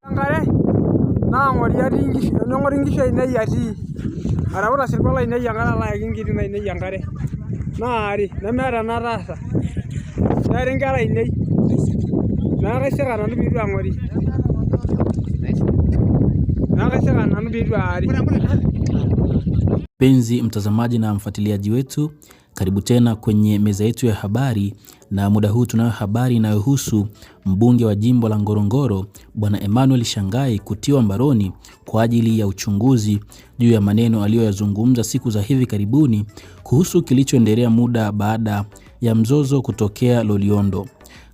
Enkare naang'ori atii inkishu, teneng'ori inkishu ainei atii, areuta isirkon lainei enkare alo ayaki intokitin ainei enkare, naari nemeeta enataasa, neeri inkera ainei, neeku kaisika nanu peyie eitu ang'ori, neeku kaisika nanu peyie eitu aari. Mpenzi mtazamaji na mfuatiliaji wetu, karibu tena kwenye meza yetu ya habari, na muda huu tunayo habari inayohusu mbunge wa jimbo la Ngorongoro Bwana Emmanuel Shangai kutiwa mbaroni kwa ajili ya uchunguzi juu ya maneno aliyoyazungumza siku za hivi karibuni kuhusu kilichoendelea muda baada ya mzozo kutokea Loliondo.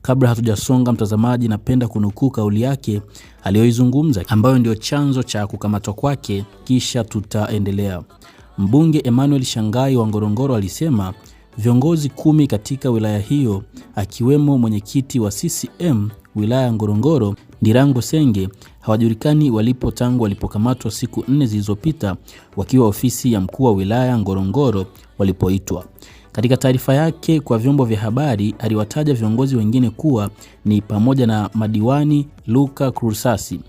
Kabla hatujasonga, mtazamaji, napenda kunukuu kauli yake aliyoizungumza ambayo ndio chanzo cha kukamatwa kwake, kisha tutaendelea. Mbunge Emmanuel Shangai wa Ngorongoro alisema viongozi 10 katika wilaya hiyo akiwemo mwenyekiti wa CCM wilaya ya Ngorongoro Ndirango Senge hawajulikani walipo tangu walipokamatwa siku 4 zilizopita wakiwa ofisi ya mkuu wa wilaya Ngorongoro walipoitwa. Katika taarifa yake kwa vyombo vya habari aliwataja viongozi wengine kuwa ni pamoja na madiwani Luka Krusasi,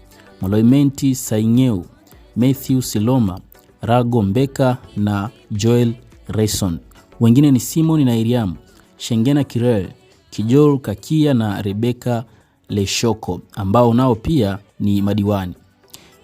Moloimenti Saingeu, Matthew Siloma, Rago Mbeka na Joel Rayson. Wengine ni Simon Nairiam, Shengena Kirel, Kijol Kakia na Rebecca Leshoko ambao nao pia ni madiwani.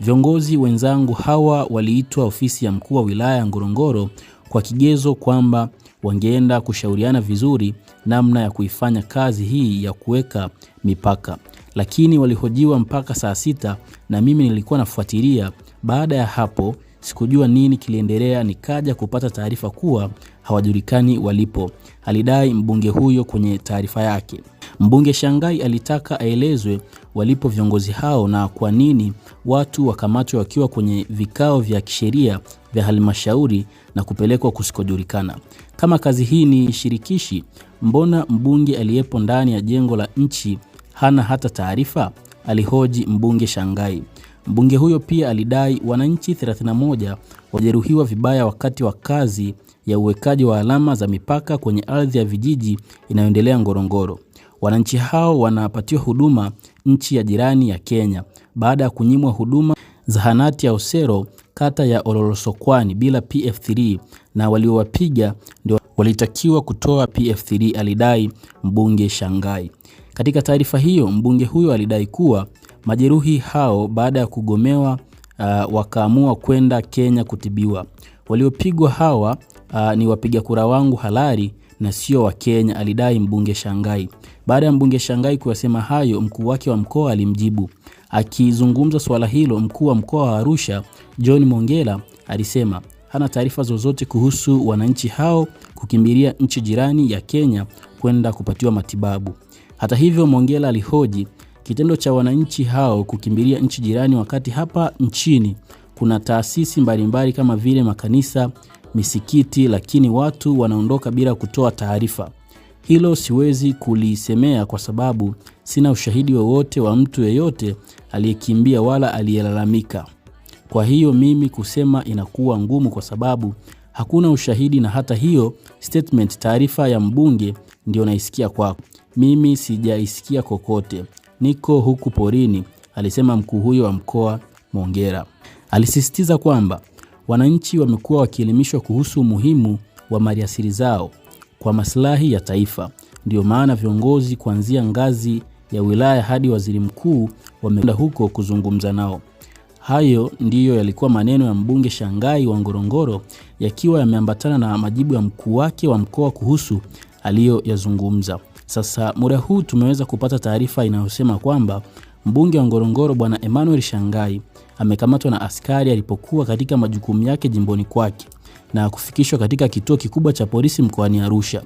Viongozi wenzangu hawa waliitwa ofisi ya mkuu wa wilaya ya Ngorongoro kwa kigezo kwamba wangeenda kushauriana vizuri namna ya kuifanya kazi hii ya kuweka mipaka. Lakini walihojiwa mpaka saa 6 na mimi nilikuwa nafuatilia. Baada ya hapo sikujua nini kiliendelea, nikaja kupata taarifa kuwa hawajulikani walipo, alidai mbunge huyo kwenye taarifa yake. Mbunge Shangai alitaka aelezwe walipo viongozi hao na kwa nini watu wakamatwe wakiwa kwenye vikao vya kisheria vya halmashauri na kupelekwa kusikojulikana. Kama kazi hii ni shirikishi, mbona mbunge aliyepo ndani ya jengo la nchi hana hata taarifa? Alihoji mbunge Shangai. Mbunge huyo pia alidai wananchi 31 wajeruhiwa vibaya wakati wa kazi ya uwekaji wa alama za mipaka kwenye ardhi ya vijiji inayoendelea Ngorongoro. Wananchi hao wanapatiwa huduma nchi ya jirani ya Kenya baada ya kunyimwa huduma zahanati ya Osero kata ya Olorosokwani bila PF3, na waliowapiga ndio walitakiwa kutoa PF3, alidai mbunge Shangai. Katika taarifa hiyo mbunge huyo alidai kuwa majeruhi hao baada ya kugomewa wakaamua kwenda Kenya kutibiwa. Waliopigwa hawa ni wapiga kura wangu halali na sio wa Kenya, alidai mbunge Shangai. Baada ya mbunge Shangai kuyasema hayo, mkuu wake wa mkoa alimjibu. Akizungumza swala hilo, mkuu wa mkoa wa Arusha John Mongella alisema hana taarifa zozote kuhusu wananchi hao kukimbilia nchi jirani ya Kenya kwenda kupatiwa matibabu. Hata hivyo, Mongella alihoji kitendo cha wananchi hao kukimbilia nchi jirani wakati hapa nchini kuna taasisi mbalimbali kama vile makanisa, misikiti, lakini watu wanaondoka bila kutoa taarifa. Hilo siwezi kulisemea kwa sababu sina ushahidi wowote wa mtu yeyote aliyekimbia wala aliyelalamika. Kwa hiyo mimi kusema inakuwa ngumu kwa sababu hakuna ushahidi, na hata hiyo statement, taarifa ya mbunge ndio naisikia kwako. Mimi sijaisikia kokote. Niko huku porini, alisema mkuu huyo wa mkoa Mongella. Alisisitiza kwamba wananchi wamekuwa wakielimishwa kuhusu umuhimu wa maliasili zao kwa maslahi ya taifa. Ndio maana viongozi kuanzia ngazi ya wilaya hadi waziri mkuu wameenda huko kuzungumza nao. Hayo ndiyo yalikuwa maneno ya mbunge Shangai wa Ngorongoro yakiwa yameambatana na majibu ya mkuu wake wa mkoa kuhusu aliyoyazungumza. Sasa muda huu tumeweza kupata taarifa inayosema kwamba mbunge wa Ngorongoro Bwana Emmanuel Shangai amekamatwa na askari alipokuwa katika majukumu yake jimboni kwake na kufikishwa katika kituo kikubwa cha polisi mkoani Arusha.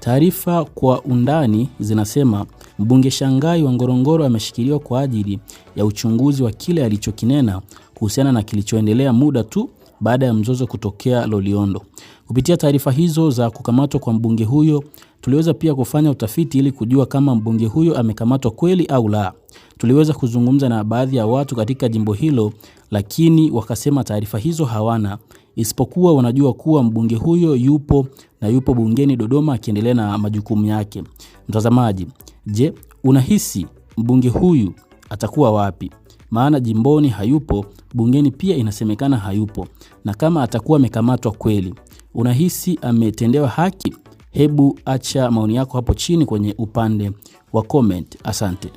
Taarifa kwa undani zinasema mbunge Shangai wa Ngorongoro ameshikiliwa kwa ajili ya uchunguzi wa kile alichokinena kuhusiana na kilichoendelea muda tu baada ya mzozo kutokea Loliondo. Kupitia taarifa hizo za kukamatwa kwa mbunge huyo, tuliweza pia kufanya utafiti ili kujua kama mbunge huyo amekamatwa kweli au la. Tuliweza kuzungumza na baadhi ya watu katika jimbo hilo, lakini wakasema taarifa hizo hawana, isipokuwa wanajua kuwa mbunge huyo yupo na yupo bungeni Dodoma akiendelea na majukumu yake. Mtazamaji, je, unahisi mbunge huyu atakuwa wapi? Maana jimboni hayupo, bungeni pia inasemekana hayupo. Na kama atakuwa amekamatwa kweli, unahisi ametendewa haki? Hebu acha maoni yako hapo chini kwenye upande wa comment. Asante.